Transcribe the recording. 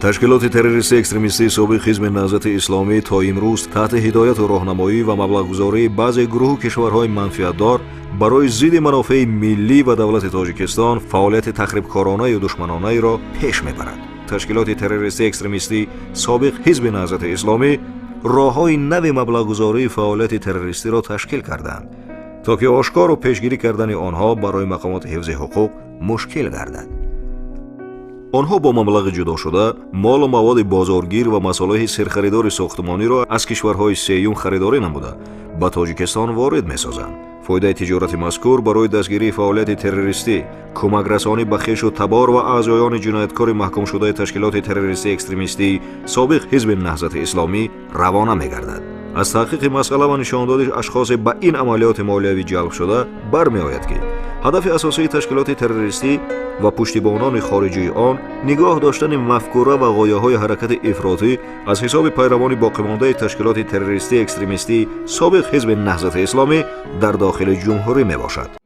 Ташкилоти террористӣ экстремистии собиқ Ҳизби Наҳзати Исломӣ то имрӯз таҳти ҳидояту роҳнамоӣ ва маблағгузории баъзе гурӯҳу кишварҳои манфиатдор барои зидди манофеи миллӣ ва давлати Тоҷикистон фаъолияти тахрибкоронаю душманонаеро пеш мебарад. Ташкилоти террористӣ экстремистӣ собиқ Ҳизби Наҳзати Исломӣ роҳҳои нави маблағгузории фаъолияти террористиро ташкил кардаанд, то ки ошкору пешгирӣ кардани онҳо барои мақомоти ҳифзи ҳуқуқ мушкил гардад. Онҳо бо маблағи ҷудошуда молу маводи бозоргир ва масолеҳи серхаридори сохтмониро аз кишварҳои сеюм харидорӣ намуда, ба Тоҷикистон ворид месозанд. Фоидаи тиҷорати мазкур барои дастгирии фаъолияти террористӣ, кӯмакрасонӣ ба хешу табор ва аъзоёни ҷинояткори маҳкумшудаи ташкилоти террористӣ экстремистии собиқ Ҳизби Наҳзати Исломӣ равона мегардад. Аз таҳқиқи масъала ва нишондоди ашхосе ба ин амалиёти молиявӣ ҷалб шуда бармеояд, ки ҳадафи асосии ташкилоти террористӣ ва пуштибонони хориҷии он нигоҳ доштани мафкура ва ғояҳои ҳаракати ифротӣ аз ҳисоби пайравони боқимондаи ташкилоти террористӣ экстремистии собиқ Ҳизби Наҳзати Исломӣ дар дохили ҷумҳурӣ мебошад.